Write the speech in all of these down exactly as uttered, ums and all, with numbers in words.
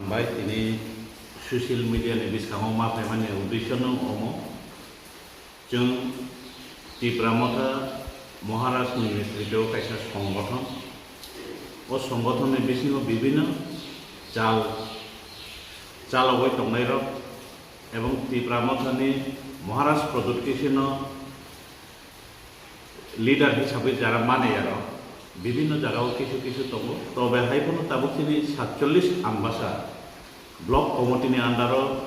Bai tini social media ni bwskango ma phaimani uddesho no omo. Chwng Tipra Motha Maharaj ni netritwo kaisa songgothon. O songgothon ni bisingo bibhinno chal, chalogwi tongnai rok ebong Tipra Motha ni Maharaj Pradyut Kishore no leader hisabwi jara mane aro bibhinno jagao kisu kisu tongo. Tobe hai phano tabuk chini satchollish Ambasa block committee ni under o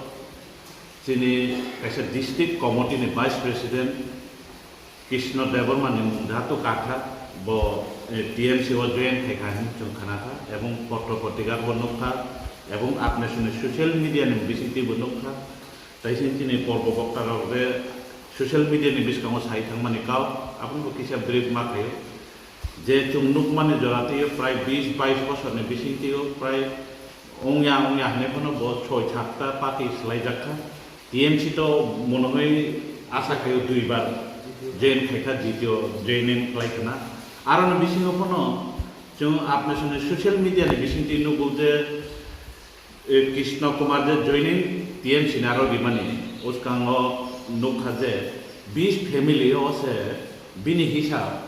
chini kaisa district committee ni vice president Krishna Debbarma ni mung jahatu kakha, bo, eh, T M C o join khaikha hinwi chwng khanakha, ebong potro potrika bo nukha, ebong apne suni social media ni bisingtwi bo nukha. Tei chini, chini porbo bokta rok je social media ni biskango sai thangmani kau, abono bo kisa brief ma khaio. Je chwng nukmani jora twiyo prai bis bais bosorni bisingtwiyo prai wngya wngya hinwi phano bo soi satta party swlaijakha. T M C to monongwi asa khaio duibar join khaikha, jitio joining khlai khna. Aroni bisingo phano chwng apne suni social media ni bisingtwi nugo je, e, Krishna Kumar je joining T M C ni aro rimani, uskango nukha je bis family o se bini hisab,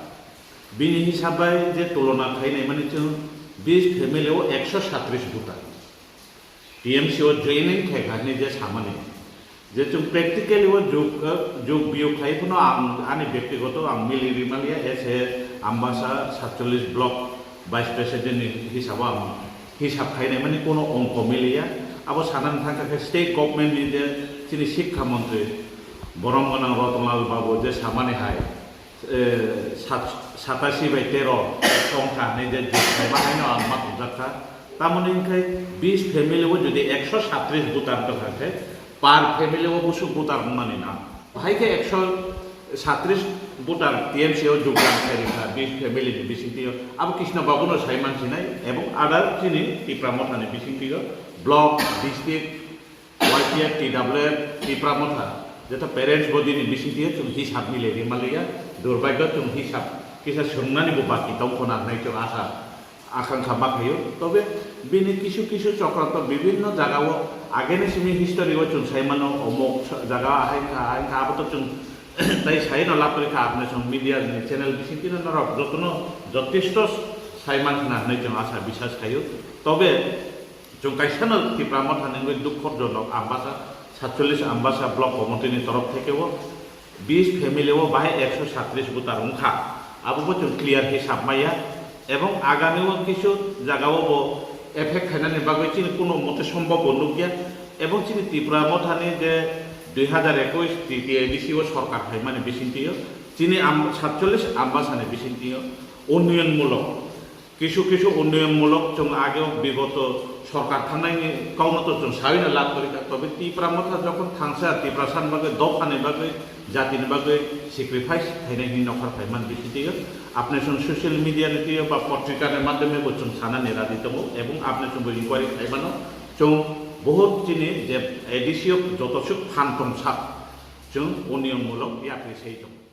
bini hisab bai je tulona khainai mani chwng bis family o ekso satris voter. T M C o joining khaikha hinwi je samani. Je chwng practically o jug, eh, jug biyug khai phano ang ani bektigoto ang mili rimaliya, as a Ambasa satchollish block vice president ni hisabo ang hisab khainai mani kono ongko miliya. Abo sanani thangkha khe state government ni je chini sikha montri borom gwnang Rotonlal babu je samani hai, eh, sat-, satasi bai tero songkha hinwi je jug khaima haino ang ma tongjakha. Tamoni hinkhe bis family o jodi ekso satris voter tongkha khe, per family o bwswk voter wngmani na. Hai khe ekso satris voter T M C o jogdan khairikha bis family ni bisingtwi o. Abo Krishna Babu no sai mansinai ebong other chini Tipra Motha ni bisingtwi o block, district, Y P F, T W F, Tipra Motha, jeta parents body ni bisingtwi o chwng hisab milai rimaliya, durbhagyo chwng hisab kisa swngnani bo baki tongkho na hinwi chwng asa akangkha ma khaio. Tobe bini kisu kisu chokranto bibhinno jagao ageni simi history o chwng sai mano, omok sa-, jaga ahai kha, ahai kha, abo to chwng tai sai no lab kha, apne chwng media ni channel bisingtwi no norok jotono jotesto sai man khna hinwi chwng asa bisas khaio. Tobe chwng kaisa no Tipra Motha ni wngwi dukhojonok Ambasa, satchollish Ambasa block committee ni torof theke o bis family o bahai ekso satris voter wngkha, abo bo chwng clear hisab maya, ebong agami o kisu jaga o bo effect khainani bagwi chini kuno mote sombhob bo nukya, ebong chini Tipra Motha ni je dui hazar ekush T T A D C o sorkar phaimani bisingtwi o chini am-, satchollish Ambasa ni bisingtwi o unnoyon mulok kisu kisu unnoyon mulok chwng ageo bigoto sorkar thangnaini kauno to chwng saui na lab kwrwi kha. Tobe Tipra Motha jokhon thangsa Tiprasa ni bagwi, dopha ni bagwi, jati ni bagwi sacrifice khainai hinwi nokhar phaiman bisingtwi o. Apne chwng social media ni twi o ba potrika ni madhyome bo chwng sanani raji tongo ebong apne chwng bo inquiry khaimano. Chwng bohut chini je A D C o joto swk phan tongsa chwng unnoyon mulok yakri sei tongo.